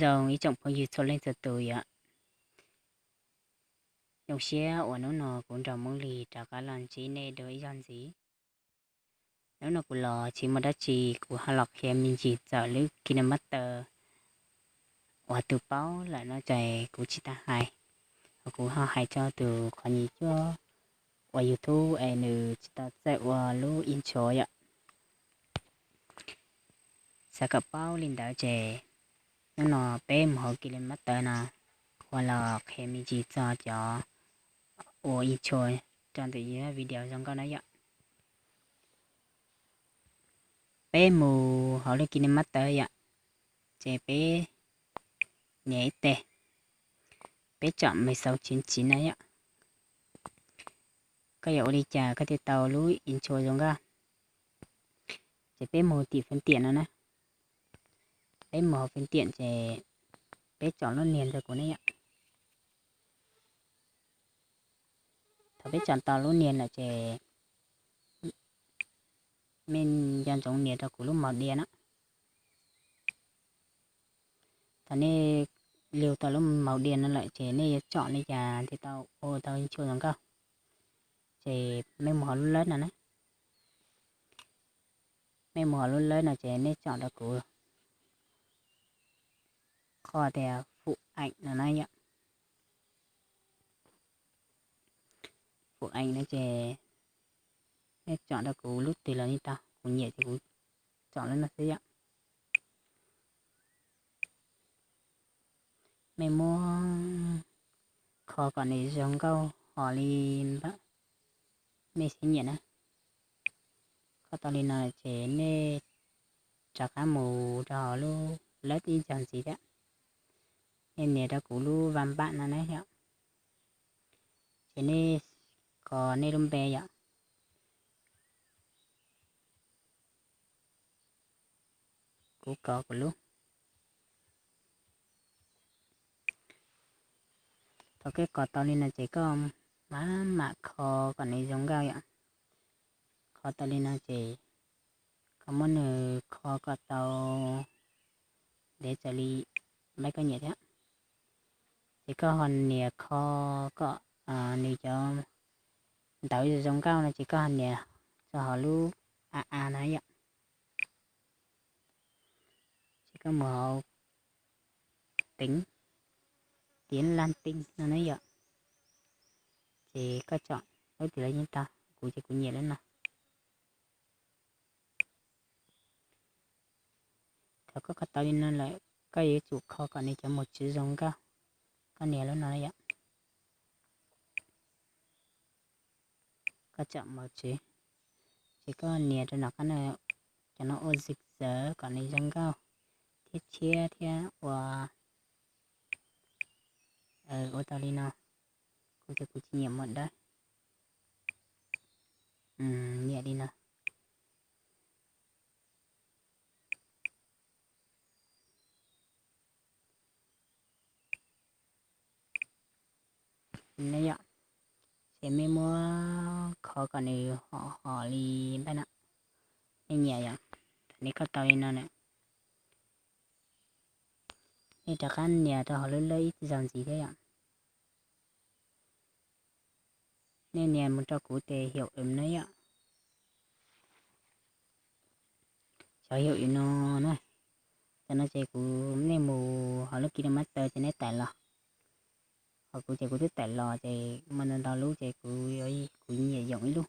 Zoo ib tsoom phooj ywg txhua leej txhua tus yom. Zoo siab uas hnub no kuv nrog Hmoob Lig rov qab los ntsib nej dua ib zaug ntxiv. Hnub no kuv los tsis muaj dab tsi, kuv ho los qhia me ntsis txog lub KineMaster uas tus paub lawm no ces kuv tsis tau hais, ho kuv ho hais rau tus qhov nyuam cuab ua YouTube es nws tsis tau txawj ua lub intro yom. Xav kom paub li ntawd ces hnub no peb mus hauv KineMaster no, kuv los qhia me ntsis txog cov ua intro rau ntawm yus video zoo nkauj na yom. Peb mus hauv lub KineMaster yom, ces peb nias ib teg, peb tsom màu xanh chín chín na yom. Koj yuav ua li cas koj thiaj tau lub intro zoo nkauj? Ces peb mus tim phần tiện no na. Peb mus hauv phần tiện ces peb tsom lub niag rau kuv ne yom. Thaum peb tsom tau lub niag lawm ces nej nco ntsoov nias rau kuv lub màu đen na. Thaum nej liu tau lub màu đen no lawm ces nej yuav tsom li cas thiaj tau ua tau intro zoo nkauj. Ces mej mus hauv lub lab no na. Mej mus hauv lub lab no ces nej tsom rau kuv qhov tias phụ ảnh no na yom. Phụ ảnh no ces nej tsom rau kuv lub twg los yeej tau, kuv nyiam ces kuv tsom lub no xwb yom. Mej muab kho kom nws zoo nkauj hos li mej siab nyiam na. Kho tau li no ces nej rov qab mus rau hauv lub lab ib zaug ntxiv thiab. Nej nias rau kuv lub văn bản no na yom. Ces nej kho nej lub npe yom. Kuv kho kuv lub. Thaum koj kho tau li no ces koj mam mam kho kom nws zoo nkauj yom. Kho tau li no ces koj muab nws kho kom tau ntev txaus li npaum koj nyiam thiab. Ces koj ho nias kho kom nws cov ntawv zoo nkauj no ces koj ho nias txog hauv lub a a no yom. Ces koj mus hauv tính tiếng Latin no na yom. Ces koj tsom lub twg los yeej tau, kuv ces kuv nyiam lub no. Thaum koj kho tau li no lawm koj yuav tsum kho kom nws cov màu chữ zoo nkauj, koj nias lub no yom. Koj tsom màu chữ, ces koj nias rau nram qab no, cov no ua rực rỡ kom nws zoo nkauj thiab tshiab thiab ua, ua tau li no. Kuv ces kuv tsis nyiam màu đỏ, nyiam li no. Yom, ces mej muab kho kom nws hos hos li npaum no, nej nyiam yom. Thaum nej kho tau li no na, nej rov qab nias rau hauv lub lab ib zaug ntxiv thiab yom. Nej nias mus rau kuv tes hiệu ứng no yom. Cov hiệu ứng no na, cov no ces kuv, nej mus hauv lub KineMaster ces nej tải los. Ho kuv ces kuv twb tải los ces muaj ntau ntau lub ces kuv, kuv nyiam用ib lub,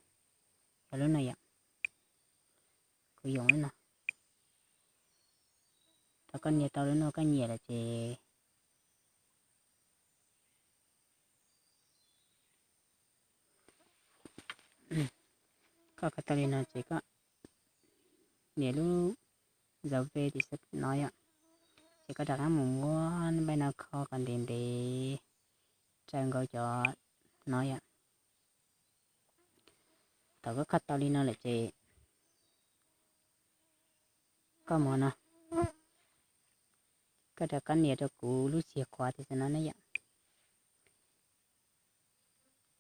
yog lub no yom. Kuv用lub no. Thaum koj nias tau lub no koj nyiam lawm ces koj kho tau li no ces koj nias lub dấu V tim xab no yom. Ces koj rov qab mus muab npaum no kho kom ntev ntev raws nkaus cov no yom. Thaum koj kho tau li no lawm ces koj mus no, koj rov qab nias rau kuv lub chìa khóa tim xab no ne yom.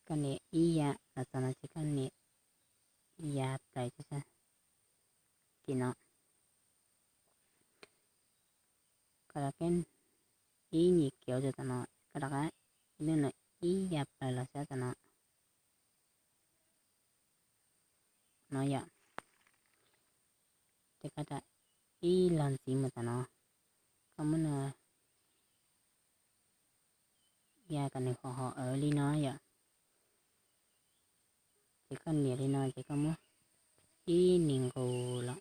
Koj nias ib yav los txog no ces koj nias ib yav plaws tim no. Koj rov qab ib nyuag kiv rau tom no, koj rov qab ib lub no ib ya plaws los sab tom no, no yom. Ces koj rov ib los ntxiv mus tom no, koj muab no ya kom nws hom hom li no yom. Ces koj nias li no ces koj muab ib niag nqus los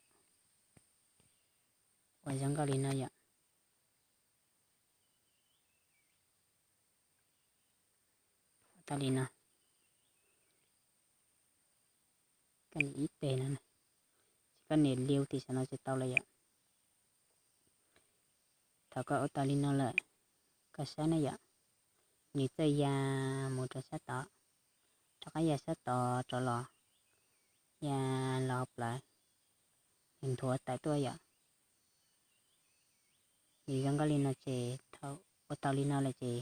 ua zoo nkauj li no yom. Ua tau li no, koj nias ib teg no, ces koj nias liu tim saum no ces tau lawm yom. Thaum koj ua tau li no lawm, koj saib na yom, nws txawj ya mus rau sab tod, rov qab ya sab tod rov los, ya los plawv, nws nthuav tawm tuaj yom. Nws zoo nkauj li no ces thaum ua tau li no lawm ces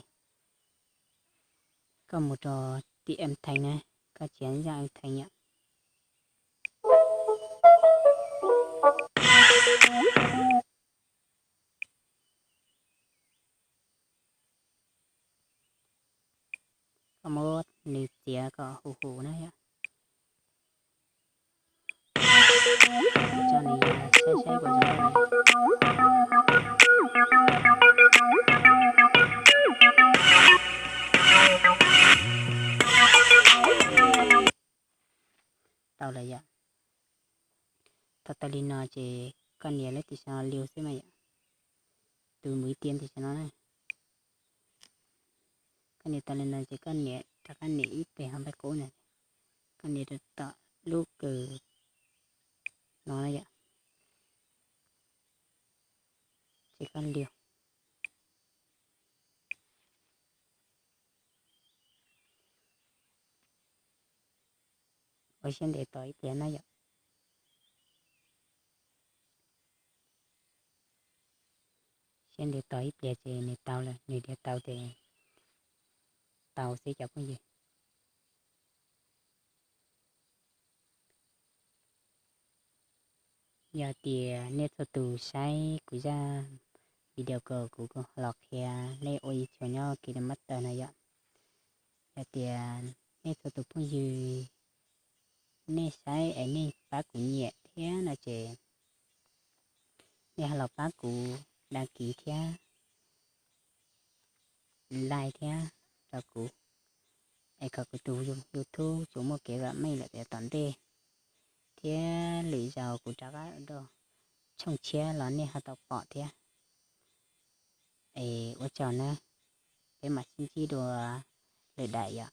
koj mus rau tim âm thanh na, koj txiav zaj âm thanh yom. Koj muab nws txiav kom huv huv na yom. Tso nws saib saib puas zoo. Tau lawm yom. Thaum tau li no ces koj nias lub tim saum no liu xwb mas yom. Tus mus ib tiam tim saum no na. Koj nias tau li no ces koj nias rov qab nias ib teg hauv npaj kub na, koj nias rau tom lub kws no na yom. Ces koj liu. Ua siab ntev tos ib pliag na yom. Siab ntev tos ib pliag ces nws tau lawm, nws tias tau ces tau xwb cov phooj ywg. Yog tias nej txhua tus saib kuv zaj video ko kuv los qhia nej ua YouTube nyob KineMaster no yom. Yog tias nej txhua tus phooj ywg nej saib es nej pab kuv nyiam thiab no ces nej ho los pab kuv đăng ký thiab like thiab rau kuv, es kom kuv tus YouTube tsuas muaj kev vam meej lawm yav tom ntej, thiab lwm zaus kuv rov qab ua tshooj tshiab los nej ho tau pom thiab. Es ua tsaug na, peb mam sib ntsib dua lwm daim yom.